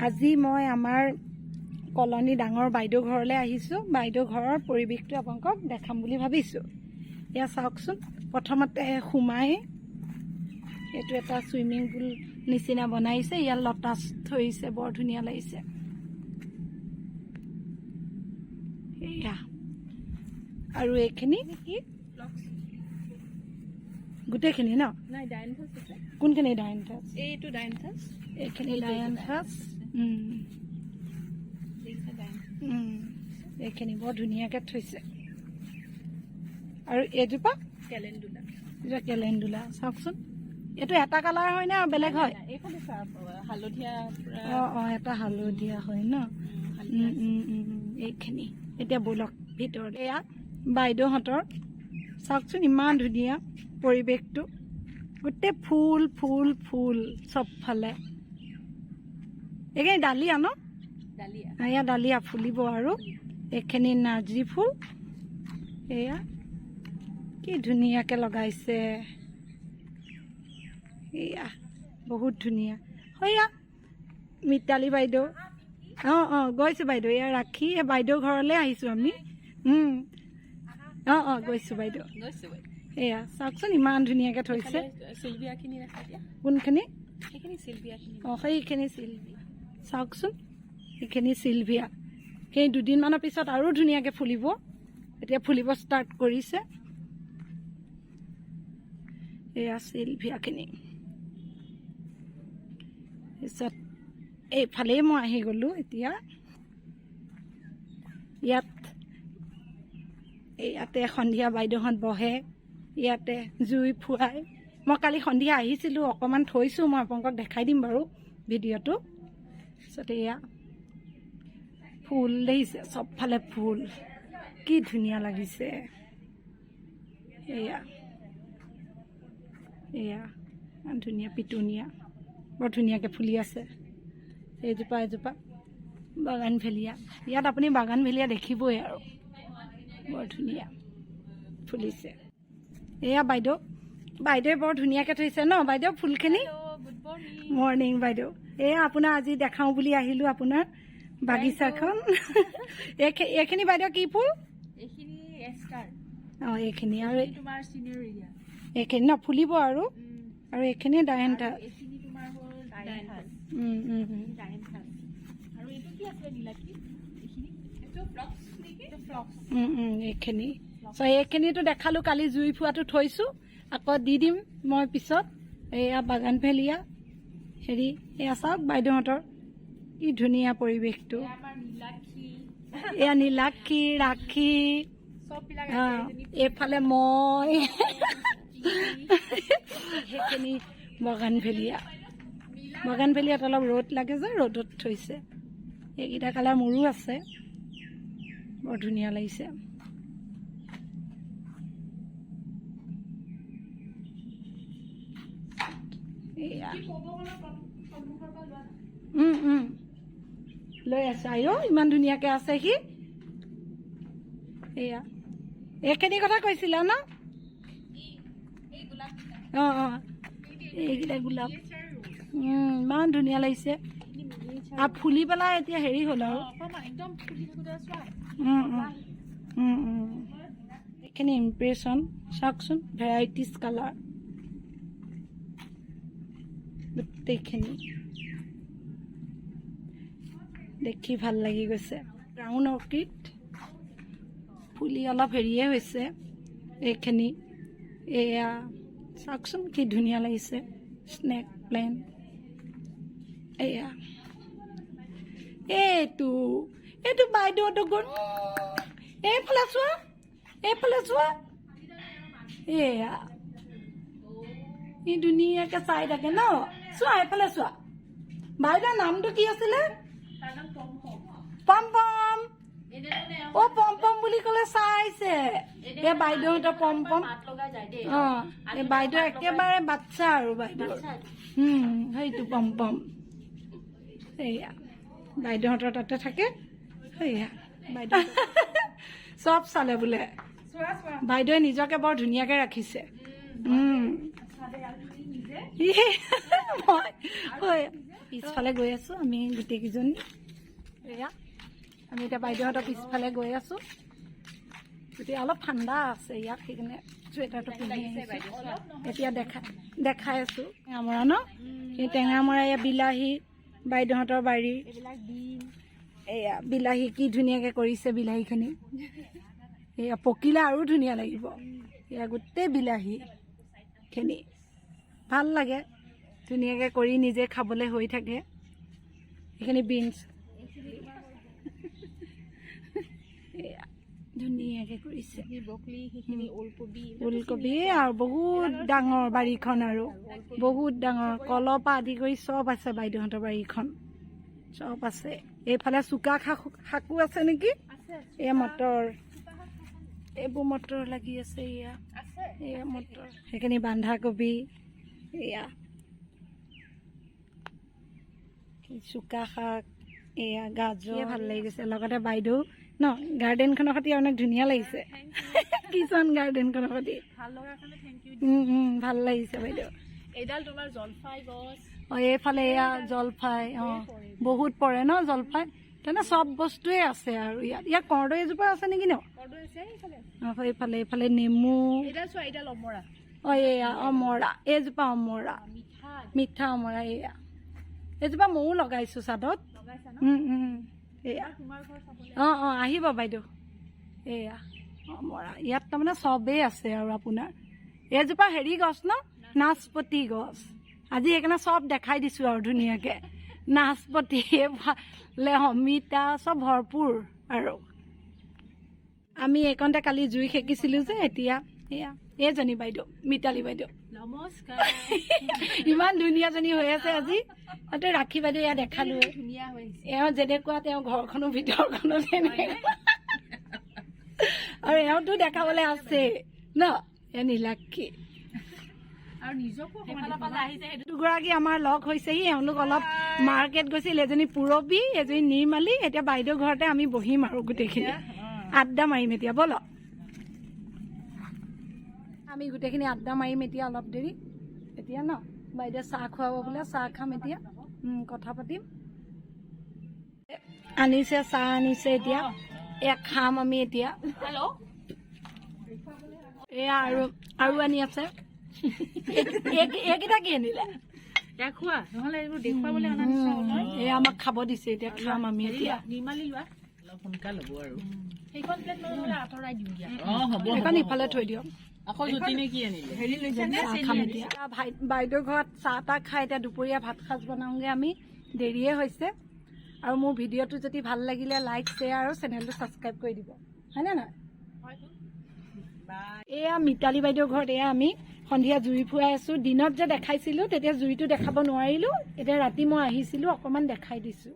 আজি মই আমাৰ কলনি ডাঙৰ বাইদেউ ঘৰলৈ আহিছোঁ। বাইদেউ ঘৰৰ পৰিৱেশটো আপোনালোকক দেখাম বুলি ভাবিছোঁ। এয়া চাওকচোন, প্ৰথমতে সোমাই এইটো এটা চুইমিং পুল নিচিনা বনাইছে। ইয়াত লটাছ থৈছে, বৰ ধুনীয়া লাগিছে। এয়া আৰু এইখিনি কি গোটেইখিনি ন? নাই, ডাইনথাছ আছে। কোনখিনি ডায়নথাছ? এইটো ডাইনথাছ। এইখিনি ডায়নথাছ। দেখিছা, ডাইনথাছ। এইখিনি বৰ ধুনীয়াকৈ থৈছে। আৰু এইজোপা? কেলেণ্ডুলা। এইজোপা কেলেণ্ডুলা। চাওকচোন, এইটো এটা কালাৰ হয় নে আৰু বেলেগ হয়? এইফালে চোৱা, হালধীয়া পুৰা। অঁ, এটা হালধীয়া হয় ন? হালধীয়া। এইখিনি এতিয়া ব'লক ভিতৰত। এয়া বাইদেউহঁতৰ, চাওকচোন, ইমান ধুনীয়া পৰিৱেশটো, গোটেই ফুল ফুল ফুল চবফালে। এইখিনি ডালিয়া ন? ডালিয়া। এয়া ডালিয়া ফুলিব। আৰু এইখিনি নাৰ্জী ফুল। এয়া কি ধুনীয়াকৈ লগাইছে। এয়া বহুত ধুনীয়া। সৈয়া মিতালী বাইদেউ। অঁ, গৈছোঁ বাইদেউ। এয়া ৰাখি, এই বাইদেউ ঘৰলৈ আহিছোঁ আমি। অঁ, গৈছোঁ বাইদেউ। গৈছো। এয়া চাওকচোন, ইমান ধুনীয়াকৈ থৈছে। চিলভিয়াখিনি দেখা দিয়া। কোনখিনি? সেইখিনি চিলভিয়াখিনি। অঁ, সেইখিনি চিলভিয়া। চাওকচোন, সেইখিনি চিলভিয়া। সেই দুদিনমানৰ পিছত আৰু ধুনীয়াকৈ ফুলিব। এতিয়া ফুলিব ষ্টাৰ্ট কৰিছে। এয়া চিলভিয়াখিনি। তাৰপিছত এইফালেই মই আহি গ'লোঁ। এতিয়া ইয়াত ইয়াতে সন্ধিয়া বাইদেউহঁত বহে, ইয়াতে জুই ফুৱাই। মই কালি সন্ধিয়া আহিছিলোঁ, অকণমান থৈছোঁ, মই আপোনালোকক দেখাই দিম বাৰু ভিডিঅ'টো। তাৰপিছত এয়া ফুল দেখিছে, চবফালে ফুল, কি ধুনীয়া লাগিছে। এয়া এয়া ইমান ধুনীয়া পিটুনিয়া, বৰ ধুনীয়াকৈ ফুলি আছে। এইজোপা, এজোপা বাগান ভেলিয়া। ইয়াত আপুনি বাগান ভেলিয়া দেখিবই আৰু, বৰ ধুনীয়া ফুলিছে। এয়া বাইদেউ, বাইদেৱে বৰ ধুনীয়াকৈ থৈছে ন বাইদেউ ফুলখিনি? Good morning. Morning বাইদেউ। এয়া আপোনাৰ আজি দেখাওঁ বুলি আহিলোঁ আপোনাৰ বাগিচাখন। এইখিনি বাইদেউ কি ফুল? এইখিনি এষ্টাৰ। অঁ, এইখিনি আৰু তোমাৰ চিনেৰিয়া। এইখিনি ন ফুলিব আৰু। আৰু এইখিনি ডায়েন্থা। এইখিনি তোমাৰ হ'ল ডাইনথাছ। ডাইনথাছ। আৰু এইটো কি আছিলে নীলাক্ষী, এইখিনি? এইটো ফ্লক্স নেকি? এইটো ফ্লক্স। এইখিনি চ' এইখিনিতো দেখালোঁ কালি, জুই ফুৱাটো থৈছোঁ, আকৌ দি দিম মই পিছত। এয়া বাগান ভেলিয়া হেৰি। এয়া চাওক, বাইদেউহঁতৰ কি ধুনীয়া পৰিৱেশটো। এয়া আমাৰ নীলাক্ষী। এয়া নীলাক্ষী, ৰাখী। চববিলাক অঁ, আছে এজনী। এইফালে মই। সেইখিনি বাগান ভেলিয়া। বাগান ভেলিয়াত অলপ ৰ'দ লাগে যে, ৰ'দত থৈছে। এইকেইটা কালাৰ মোৰো আছে, বৰ ধুনীয়া লাগিছে। এয়া উম উম লৈ আছো। আইঅ, ইমান ধুনীয়াকে আছে সি। এয়া এইখিনি কথা কৈছিলা ন? অঁ, এইকেইটা গোলাপ। ইমান ধুনীয়া লাগিছে আৰু ফুলি পেলাই এতিয়া হেৰি হ'ল আৰু। অকণমান একদম ফুলি থাকোঁতে চোৱা। উম, উম, উম, উম। এইখিনি ইমপ্ৰেশ্যন চাওকচোন, ভেৰাইটিজ কালাৰ গোটেইখিনি দেখি ভাল লাগি গৈছে। ব্ৰাউন অৰ্কিড ফুলি অলপ হেৰিয়ে হৈছে এইখিনি। এয়া চাওকচোন, কি ধুনীয়া লাগিছে স্নেক প্লেণ্ট। এয়া এইটো বাইদেউটো গ'ল। এইফালে চোৱা, এইফালে চোৱা। এয়া ই ধুনীয়াকে চাই থাকে ন? চোৱা, এইফালে চোৱা। বাইদেউৰ নামটো কি আছিলে? তাৰ নাম পম পম। পম পম। অ', পম পম বুলি ক'লে চাইছে। এই বাইদেউহঁতৰ পম পম। মাত লগাই যায় দেই। অঁ, এই বাইদেউ একেবাৰে বাচ্ছা আৰু বাইদেউৰ সেইটো পম পম। সেয়া বাইদেউহঁতৰ তাতে থাকে। সেয়া বাইদেউ চব চালে বোলে। চোৱা চোৱা। বাইদেৱে নিজকে বৰ ধুনীয়াকে ৰাখিছে। নিজে মই হয়। পিছফালে গৈ আছোঁ আমি গোটেইকেইজনী। এয়া আমি এতিয়া বাইদেউহঁতৰ পিছফালে গৈ আছোঁ। গতিকে অলপ ঠাণ্ডা আছে ইয়াত, সেইকাৰণে চুৱেটাৰটো পিন্ধি আহিছোঁ। এতিয়া দেখাই আছোঁ টেঙামৰা ন, এই টেঙামৰা, এয়া বিলাহী বাইদেউহঁতৰ বাৰী। এইবিলাক বিন। এয়া বিলাহী কি ধুনীয়াকৈ কৰিছে বিলাহীখিনি। এয়া পকিলে আৰু ধুনীয়া লাগিব। এয়া গোটেই বিলাহীখিনি ভাল লাগে, ধুনীয়াকৈ কৰি নিজে খাবলৈ হৈ থাকে। এইখিনি বিনছ, এয়া ধুনীয়াকৈ কৰিছে। সেইখিনি ব্ৰকলি, সেইখিনি ওলকবি। ওলকবি আৰু বহুত ডাঙৰ বাৰীখন, আৰু বহুত ডাঙৰ, কলৰ পৰা আদি কৰি চব আছে বাইদেউহঁতৰ বাৰীখন, চব আছে। এইফালে চুকা শাকো আছে নেকি? আছে। এয়া মটৰ, এইবোৰ মটৰ লাগি আছে এয়া। আছে। এয়া মটৰ, সেইখিনি বন্ধাকবি, এয়া চুকা শাক, এয়া গাজৰ। ভাল লাগিছে লগতে বাইদেউ ন গাৰ্ডেনখনৰ সৈতে অনেক ধুনীয়া লাগিছে, কিচন গাৰ্ডেনখনৰ সৈতে। ভাল লগাৰ কাৰণে thank U. ভাল লাগিছে বাইদেউ। এইডাল তোমাৰ জলফাই গছ। অঁ, এইফালে এয়া জলফাই। অঁ, বহুত পৰে ন জলফাই? তেনে চব বস্তুৱে আছে। আৰু ইয়াত কৰ্দৈ এজোপা আছে নেকি ন? কৰ্দৈ আছে, এইফালে আছে। অঁ, এইফালে নেমু। এইডাল চোৱা, এইডাল অমৰা। অঁ, এয়া অমৰা, এইজোপা অমৰা। মিঠা। মিঠা অমৰা। এয়া এইজোপা ময়ো লগাইছোঁ চাদত। লগাইছা ন? উম, উম, এয়া। তোমাৰ ঘৰ চাবলৈ অঁ, আহিব বাইদেউ। এয়া অমৰা, ইয়াত তাৰমানে চবেই আছে। আৰু আপোনাৰ এইজোপা হেৰি গছ ন, নাচপতি গছ। আজি সেইকাৰণে চব দেখাই দিছোঁ আৰু ধুনীয়াকৈ, নাচপতি, এইফালে অমিতা, চব ভৰপূৰ। আৰু আমি এইকণতে কালি জুই সেকিছিলোঁ যে। এতিয়া এয়া এইজনী বাইদেউ, মিতালী বাইদেউ। নমস্কাৰ। ইমান ধুনীয়াজনী হৈ আছে আজি। তাতে ৰাখি বাইদেউ এয়া দেখালোৱে। ধুনীয়া হৈ আহিছে। এওঁ যেনেকুৱা, তেওঁ ঘৰখনো ভিতৰখনো তেনেকুৱা। আৰু এওঁতো দেখাবলৈ আছে ন, এ নীলাক্ষী। আৰু নিজকো অকণমান আহিছে সেইটো। দুগৰাকী আমাৰ লগ হৈছেহি। এওঁলোক অলপ মাৰ্কেট গৈছিল। এজনী পূৰবী, এজনী নিৰ্মালী। এতিয়া বাইদেউ ঘৰতে আমি বহিম আৰু গোটেইখিনি আড্ডা মাৰিম এতিয়া। ব'লক, আমি গোটেইখিনি আড্ডা মাৰিম এতিয়া অলপ দেৰি এতিয়া ন। বাইদেউ চাহ খুৱাব বোলে, চাহ খাম এতিয়া। কথা পাতিম। আনিছে চাহ আনিছে, এতিয়া এয়া খাম আমি এতিয়া। হেল্ল'। এয়া আৰু আনি আছে। এইকেইটা কি আনিলে? দেখুওৱা নহ'লে এইবোৰ দেখুৱাবলৈ অনা নিচিনা হ'ল নহয়। এয়া আমাক খাব দিছে, এতিয়া খাম আমি এতিয়া। নিৰ্মালী, লোৱা। অলপ সোনকাল হ'ব আৰু। সেইখন প্লেট নহ'লে আঁতৰাই দিওঁ দিয়া। অ, হ'ব। এখন ইফালে থৈ দিয়ক। আকৌ জ্যোতিনে কি আনিলে? হেৰি লৈছে। চাহ খাম এতিয়া। ভাই বাইদেউৰ ঘৰত চাহ তাহ খাই এতিয়া দুপৰীয়া ভাত সাজ বনাওঁগৈ আমি, দেৰিয়ে হৈছে। আৰু মোৰ ভিডিঅ'টো যদি ভাল লাগিলে লাইক, শ্বেয়াৰ আৰু চেনেলটো ছাবস্ক্ৰাইব কৰি দিব, হয়নে নহয়? এয়া মিতালী বাইদেউৰ ঘৰত এয়া আমি সন্ধিয়া জুই ফুৱাই আছোঁ। দিনত যে দেখাইছিলোঁ তেতিয়া জুইটো দেখাব নোৱাৰিলোঁ, এতিয়া ৰাতি মই আহিছিলোঁ, অকণমান দেখাই দিছোঁ।